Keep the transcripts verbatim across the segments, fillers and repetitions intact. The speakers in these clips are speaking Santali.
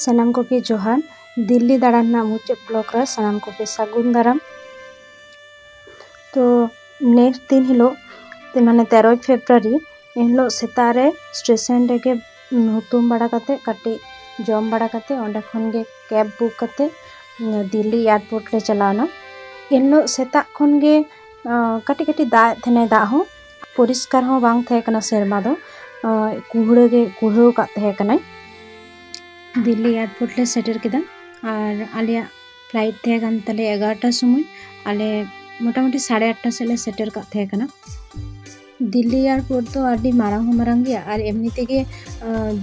ᱥᱟᱱᱟᱢ ᱠᱚᱜᱮ ᱡᱚᱦᱟᱨ᱾ ᱫᱤᱞᱞᱤ ᱫᱟᱬᱟᱱ ᱨᱮᱱᱟᱜ ᱢᱩᱪᱟᱹᱫ ᱵᱞᱚᱜ ᱨᱮ ᱥᱟᱱᱟᱢ ᱠᱚᱜᱮ ᱥᱟᱹᱜᱩᱱ ᱫᱟᱨᱟᱢ᱾ ᱛᱚ ᱱᱮᱠᱥᱴ ᱫᱤᱱ ᱦᱤᱞᱳᱜ, ᱛᱮ ᱢᱟᱱᱮ ᱛᱮᱨᱚᱭ ᱯᱷᱮᱵᱽᱨᱩᱣᱟᱨᱤ, ᱮᱱᱦᱤᱞᱳᱜ ᱥᱮᱛᱟᱜ ᱨᱮ ᱥᱴᱮᱥᱚᱱ ᱨᱮᱜᱮ ᱦᱩᱛᱩᱢ ᱵᱟᱲᱟ ᱠᱟᱛᱮ, ᱠᱟᱹᱴᱤᱡ ᱡᱚᱢ ᱵᱟᱲᱟ ᱠᱟᱛᱮ, ᱚᱸᱰᱮ ᱠᱷᱚᱱ ᱜᱮ ᱠᱮᱵᱽ ᱵᱩᱠ ᱠᱟᱛᱮ ᱫᱤᱞᱞᱤ ᱮᱭᱟᱨᱯᱳᱨᱴ ᱞᱮ ᱪᱟᱞᱟᱣᱱᱟ᱾ ᱮᱱᱦᱤᱞᱳᱜ ᱥᱮᱛᱟᱜ ᱠᱷᱚᱱ ᱜᱮ ᱠᱟᱹᱴᱤᱡ ᱠᱟᱹᱴᱤᱡ ᱫᱟᱜ ᱮᱫ ᱛᱟᱦᱮᱱᱟᱭ, ᱫᱟᱜ ᱦᱚᱸ ᱯᱚᱨᱤᱥᱠᱟᱨ ᱦᱚᱸ ᱵᱟᱝ ᱛᱟᱦᱮᱸ ᱠᱟᱱᱟ ᱥᱮᱨᱢᱟ ᱫᱚ᱾ ᱠᱩᱦᱲᱟᱹ ᱜᱮ ᱠᱩᱦᱲᱟᱹᱣ ᱠᱟᱜ ᱛᱟᱦᱮᱸ ᱠᱟᱱᱟᱭ᱾ ᱫᱤᱞᱞᱤ ᱮᱭᱟᱨᱯᱳᱨᱴ ᱞᱮ ᱥᱮᱴᱮᱨ ᱠᱮᱫᱟ᱾ ᱟᱨ ᱟᱞᱮᱭᱟᱜ ᱯᱷᱞᱟᱭᱤᱴ ᱛᱟᱦᱮᱸ ᱠᱟᱱ ᱛᱟᱞᱮᱭᱟ ᱮᱜᱟᱨᱚᱴᱟ ᱥᱚᱢᱚᱭ᱾ ᱟᱞᱮ ᱢᱚᱴᱟᱢᱩᱴᱤ ᱥᱟᱲᱮ ᱟᱴᱴᱟ ᱥᱮᱫ ᱞᱮ ᱥᱮᱴᱮᱨ ᱠᱟᱜ ᱛᱟᱦᱮᱸ ᱠᱟᱱᱟ᱾ ᱫᱤᱞᱞᱤ ᱮᱭᱟᱨᱯᱳᱨᱴ ᱫᱚ ᱟᱹᱰᱤ ᱢᱟᱨᱟᱝ ᱦᱚᱸ ᱢᱟᱨᱟᱝ ᱜᱮᱭᱟ, ᱟᱨ ᱮᱢᱱᱤ ᱛᱮᱜᱮ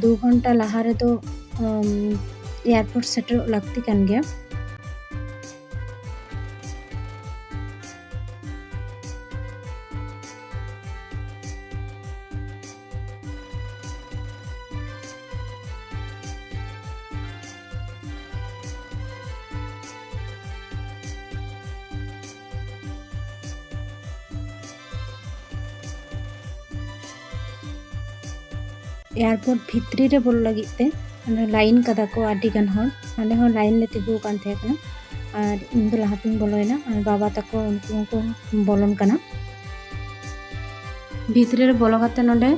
ᱫᱩ ᱜᱷᱚᱱᱴᱟ ᱞᱟᱦᱟ ᱨᱮᱫᱚ ᱮᱭᱟᱨᱯᱳᱨᱴ ᱥᱮᱴᱮᱨᱚᱜ ᱞᱟᱹᱠᱛᱤ ᱠᱟᱱ ᱜᱮᱭᱟ᱾ ᱮᱭᱟᱨᱯᱳᱨᱴ ᱵᱷᱤᱛᱨᱤ ᱨᱮ ᱵᱚᱞᱚ ᱞᱟᱹᱜᱤᱫ ᱛᱮ ᱚᱸᱰᱮ ᱞᱟᱭᱤᱱ ᱠᱟᱫᱟ ᱠᱚ ᱟᱹᱰᱤ ᱜᱟᱱ ᱦᱚᱲ᱾ ᱚᱸᱰᱮ ᱦᱚᱸ ᱞᱟᱭᱤᱱ ᱞᱮ ᱛᱤᱸᱜᱩ ᱟᱠᱟᱱ ᱛᱟᱦᱮᱸ ᱠᱟᱱᱟ᱾ ᱟᱨ ᱤᱧ ᱫᱚ ᱞᱟᱦᱟᱛᱤᱧ ᱵᱚᱞᱚᱭᱮᱱᱟ, ᱟᱨ ᱵᱟᱵᱟ ᱛᱟᱠᱚ ᱩᱱᱠᱩ ᱦᱚᱸᱠᱚ ᱵᱚᱞᱚᱱ ᱠᱟᱱᱟ᱾ ᱵᱷᱤᱛᱨᱤ ᱨᱮ ᱵᱚᱞᱚ ᱠᱟᱛᱮ ᱱᱚᱸᱰᱮ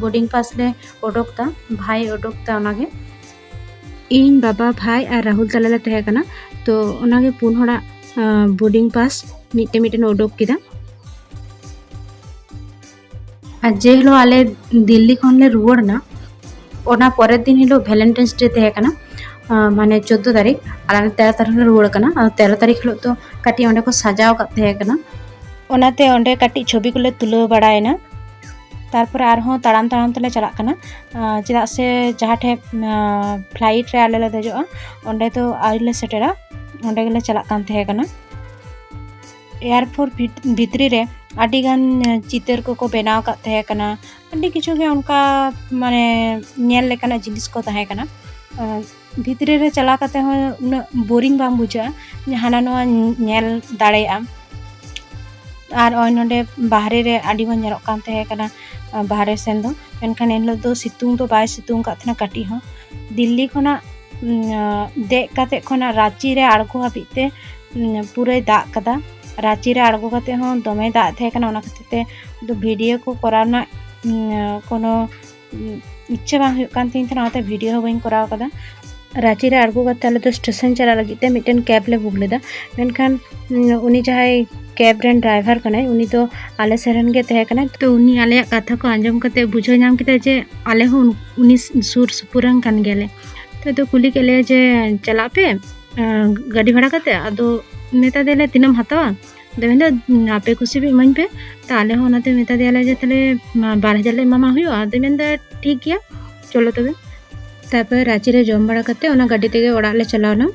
ᱵᱳᱨᱰᱤᱝ ᱯᱟᱥ ᱞᱮ ᱚᱰᱚᱠ ᱫᱟ, ᱵᱷᱟᱭ ᱚᱰᱚᱠ ᱫᱟ ᱚᱱᱟᱜᱮ᱾ ᱤᱧ, ᱵᱟᱵᱟ, ᱵᱷᱟᱭ ᱟᱨ ᱨᱟᱦᱩᱞ ᱛᱟᱞᱮ ᱞᱮ ᱛᱟᱦᱮᱸ ᱠᱟᱱᱟ᱾ ᱛᱚ ᱚᱱᱟᱜᱮ ᱯᱩᱱ ᱦᱚᱲᱟᱜ ᱵᱳᱨᱰᱤᱝ ᱯᱟᱥ ᱢᱤᱫᱴᱮᱱ ᱢᱤᱫᱴᱮᱱ ᱚᱰᱚᱠ ᱠᱮᱫᱟ᱾ ᱟᱨ ᱡᱮ ᱦᱤᱞᱳᱜ ᱟᱞᱮ ᱫᱤᱞᱞᱤ ᱠᱷᱚᱱ ᱞᱮ ᱨᱩᱣᱟᱹᱲ ᱮᱱᱟ, ᱚᱱᱟ ᱯᱚᱨᱮᱨ ᱫᱤᱱ ᱦᱤᱞᱳᱜ ᱵᱷᱮᱞᱮᱱᱴᱟᱭᱤᱱᱥ ᱰᱮ ᱛᱟᱦᱮᱸ ᱠᱟᱱᱟ, ᱟᱸ, ᱢᱟᱱᱮ ᱪᱳᱫᱽᱫᱳ ᱛᱟᱹᱨᱤᱠᱷ, ᱟᱨ ᱟᱞᱮ ᱛᱮᱨᱚ ᱛᱟᱹᱨᱤᱠᱷ ᱞᱮ ᱨᱩᱣᱟᱹᱲ ᱠᱟᱱᱟ᱾ ᱟᱨ ᱛᱮᱨᱚ ᱛᱟᱹᱨᱤᱠᱷ ᱦᱤᱞᱳᱜ ᱫᱚ ᱠᱟᱹᱴᱤᱡ ᱚᱸᱰᱮ ᱠᱚ ᱥᱟᱡᱟᱣ ᱟᱠᱟᱫ ᱛᱟᱦᱮᱸ ᱠᱟᱱᱟ, ᱚᱱᱟᱛᱮ ᱚᱸᱰᱮ ᱠᱟᱹᱴᱤᱡ ᱪᱷᱚᱵᱤ ᱠᱚᱞᱮ ᱛᱩᱞᱟᱹᱣ ᱵᱟᱲᱟᱭᱮᱱᱟ᱾ ᱛᱟᱨᱯᱚᱨᱮ ᱟᱨᱦᱚᱸ ᱛᱟᱲᱟᱢ ᱛᱟᱲᱟᱢ ᱛᱮᱞᱮ ᱪᱟᱞᱟᱜ ᱠᱟᱱᱟ, ᱟᱸ, ᱪᱮᱫᱟᱜ ᱥᱮ ᱡᱟᱦᱟᱸ ᱴᱷᱮᱡ, ᱟᱸ, ᱯᱷᱞᱟᱭᱤᱴ ᱨᱮ ᱟᱞᱮ ᱞᱮ ᱫᱮᱡᱚᱜᱼᱟ, ᱚᱸᱰᱮ ᱫᱚ ᱟᱹᱣᱨᱤ ᱞᱮ ᱥᱮᱴᱮᱨᱟ, ᱚᱸᱰᱮ ᱜᱮᱞᱮ ᱪᱟᱞᱟᱜ ᱠᱟᱱ ᱛᱟᱦᱮᱸ ᱠᱟᱱᱟ᱾ ᱮᱭᱟᱨᱯᱳᱨᱴ ᱵᱷᱤᱛ-, ᱵᱷᱤᱛᱨᱤ ᱨᱮ ᱟᱹᱰᱤᱜᱟᱱ ᱪᱤᱛᱟᱹᱨ ᱠᱚᱠᱚ ᱵᱮᱱᱟᱣ ᱟᱠᱟᱫ ᱛᱟᱦᱮᱸ ᱠᱟᱱᱟ᱾ ᱟᱹᱰᱤ ᱠᱤᱪᱷᱩ ᱜᱮ ᱚᱱᱠᱟ, ᱢᱟᱱᱮ, ᱧᱮᱞ ᱞᱮᱠᱟᱱᱟᱜ ᱡᱤᱱᱤᱥ ᱠᱚ ᱛᱟᱦᱮᱸ ᱠᱟᱱᱟ᱾ ᱟᱨ ᱵᱷᱤᱛᱨᱤ ᱨᱮ ᱪᱟᱞᱟᱣ ᱠᱟᱛᱮ ᱦᱚᱸ ᱩᱱᱟᱹᱜ ᱵᱳᱨᱤᱝ ᱵᱟᱝ ᱵᱩᱡᱷᱟᱹᱜᱼᱟ, ᱡᱮ ᱦᱟᱱᱟ ᱱᱚᱣᱟ ᱧᱮᱞ ᱫᱟᱲᱮᱭᱟᱜᱼᱟᱢ᱾ ᱟᱨ ᱱᱚᱜᱼᱚᱭ ᱱᱚᱰᱮ ᱵᱟᱦᱨᱮ ᱨᱮ ᱟᱹᱰᱤ ᱢᱚᱡᱽ ᱧᱮᱞᱚᱜ ᱠᱟᱱ ᱛᱟᱦᱮᱸ ᱠᱟᱱᱟ, ᱟᱨ ᱵᱟᱦᱨᱮ ᱥᱮᱱ ᱫᱚ, ᱢᱮᱱᱠᱷᱟᱱ ᱮᱱᱦᱤᱞᱳᱜ ᱫᱚ ᱥᱤᱛᱩᱝ ᱫᱚ ᱵᱟᱭ ᱥᱤᱛᱩᱝ ᱟᱠᱟᱫ ᱛᱟᱦᱮᱱᱟ ᱠᱟᱹᱴᱤᱡ ᱦᱚᱸ᱾ ᱫᱤᱞᱞᱤ ᱠᱷᱚᱱᱟᱜ ᱩᱸ, ᱫᱮᱡ ᱠᱟᱛᱮ ᱠᱷᱚᱱᱟᱜ ᱨᱟᱸᱪᱤ ᱨᱮ ᱟᱬᱜᱚ ᱦᱟᱹᱵᱤᱡ ᱛᱮ, ᱩᱸ, ᱯᱩᱨᱟᱹᱭ ᱫᱟᱜ ᱠᱟᱫᱟ᱾ ᱨᱟᱸᱪᱤ ᱨᱮ ᱟᱬᱜᱚ ᱠᱟᱛᱮ ᱦᱚᱸ ᱫᱚᱢᱮ ᱫᱟᱜ ᱛᱟᱦᱮᱸ ᱠᱟᱱᱟ, ᱚᱱᱟ ᱠᱷᱟᱹᱛᱤᱨ ᱛᱮ ᱫᱚ video ᱠᱚ ᱠᱚᱨᱟᱣ ᱨᱮᱱᱟᱜ, ᱩᱸ, ᱠᱳᱱᱳ, ᱩᱸ, ᱤᱪᱪᱷᱟᱹ ᱵᱟᱝ ᱦᱩᱭᱩᱜ ᱠᱟᱱ ᱛᱤᱧ ᱛᱟᱦᱮᱱᱟ, ᱚᱱᱟᱛᱮ video ᱦᱚᱸ ᱵᱟᱹᱧ ᱠᱚᱨᱟᱣ ᱠᱟᱫᱟ᱾ ᱨᱟᱸᱪᱤ ᱨᱮ ᱟᱬᱜᱚ ᱠᱟᱛᱮ ᱟᱞᱮ ᱫᱚ ᱥᱴᱮᱥᱚᱱ ᱪᱟᱞᱟᱜ ᱞᱟᱹᱜᱤᱫ ᱛᱮ ᱢᱤᱫᱴᱮᱱ cab ᱞᱮ book ᱞᱮᱫᱟ, ᱢᱮᱱᱠᱷᱟᱱ, ᱩᱸ, ᱩᱱᱤ ᱡᱟᱦᱟᱸᱭ cab ᱨᱮᱱ driver ᱠᱟᱱᱟᱭ, ᱩᱱᱤ ᱫᱚ ᱟᱞᱮ ᱥᱮᱫ ᱨᱮᱱ ᱜᱮ ᱛᱟᱦᱮᱸ ᱠᱟᱱᱟᱭ᱾ ᱛᱚ ᱩᱱᱤ ᱟᱞᱮᱭᱟᱜ ᱠᱟᱛᱷᱟ ᱠᱚ ᱟᱸᱡᱚᱢ ᱠᱟᱛᱮ ᱵᱩᱡᱷᱟᱹᱣ ᱧᱟᱢ ᱠᱮᱫᱟᱭ ᱡᱮ ᱟᱞᱮ ᱦᱚᱸ ᱩᱱ-, ᱩᱱᱤ ᱥᱩᱨ ᱥᱩᱯᱩᱨ ᱨᱮᱱ ᱠᱟᱱ ᱜᱮᱭᱟᱞᱮ᱾ ᱛᱚ ᱟᱫᱚ ᱠᱩᱞᱤ ᱠᱮᱫ ᱞᱮᱭᱟ ᱡᱮ, "ᱪᱟᱞᱟᱜ ᱟᱯᱮ, ᱟᱸ, ᱜᱟᱹᱰᱤ ᱵᱷᱟᱲᱟ ᱠᱟᱛᱮ?" ᱟᱫᱚ ᱢᱮᱛᱟ ᱫᱮᱭᱟᱞᱮ, "ᱛᱤᱱᱟᱹᱜ ᱮᱢ ᱦᱟᱛᱟᱣᱟ?" ᱟᱫᱚ ᱢᱮᱱᱫᱟ, "ᱟᱯᱮ ᱠᱩᱥᱤ ᱯᱮ ᱤᱢᱟᱹᱧ ᱯᱮ᱾" ᱛᱚ ᱟᱞᱮ ᱦᱚᱸ ᱚᱱᱟᱛᱮ ᱢᱮᱛᱟ ᱫᱮᱭᱟᱞᱮ ᱡᱮ, "ᱛᱟᱦᱞᱮ, ᱢᱟ, ᱵᱟᱨ ᱦᱟᱡᱟᱨ ᱞᱮ ᱮᱢᱟᱢᱟ ᱦᱩᱭᱩᱜᱼᱟ?" ᱟᱫᱚ ᱢᱮᱱᱫᱟ, "ᱴᱷᱤᱠ ᱜᱮᱭᱟ, ᱪᱚᱞᱚ ᱛᱚᱵᱮ᱾" ᱛᱟᱨᱯᱚᱨ ᱨᱟᱸᱪᱤ ᱨᱮ ᱡᱚᱢ ᱵᱟᱲᱟ ᱠᱟᱛᱮ ᱚᱱᱟ ᱜᱟᱹᱰᱤ ᱛᱮᱜᱮ ᱚᱲᱟᱜ ᱞᱮ ᱪᱟᱞᱟᱣ ᱮᱱᱟ᱾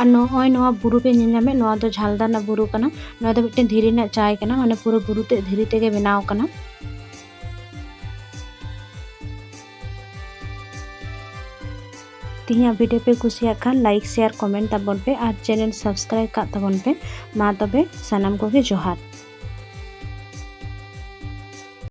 ᱟᱨ ᱱᱚᱜᱼᱚᱭ ᱱᱚᱣᱟ ᱵᱩᱨᱩ ᱯᱮ ᱧᱮᱞ ᱧᱟᱢᱮᱫ, ᱱᱚᱣᱟ ᱫᱚ ᱡᱷᱟᱞᱫᱟ ᱨᱮᱱᱟᱜ ᱵᱩᱨᱩ ᱠᱟᱱᱟ᱾ ᱱᱚᱣᱟ ᱫᱚ ᱢᱤᱫᱴᱮᱱ ᱫᱷᱤᱨᱤ ᱨᱮᱱᱟᱜ ᱪᱟᱭ ᱠᱟᱱᱟ, ᱢᱟᱱᱮ ᱯᱩᱨᱟᱹ ᱵᱩᱨᱩ ᱛᱮ ᱫᱷᱤᱨᱤ ᱛᱮᱜᱮ ᱵᱮᱱᱟᱣ ᱠᱟᱱᱟ᱾ ᱛᱮᱦᱮᱧᱟᱜ video ᱯᱮ ᱠᱩᱥᱤᱭᱟᱜ ᱠᱷᱟᱱ like, share, comment ᱛᱟᱵᱚᱱ ᱯᱮ ᱟᱨ channel subscribe ᱠᱟᱜ ᱛᱟᱵᱚᱱ ᱯᱮ᱾ ᱢᱟ ᱛᱚᱵᱮ ᱥᱟᱱᱟᱢ ᱠᱚᱜᱮ ᱡᱚᱦᱟᱨ᱾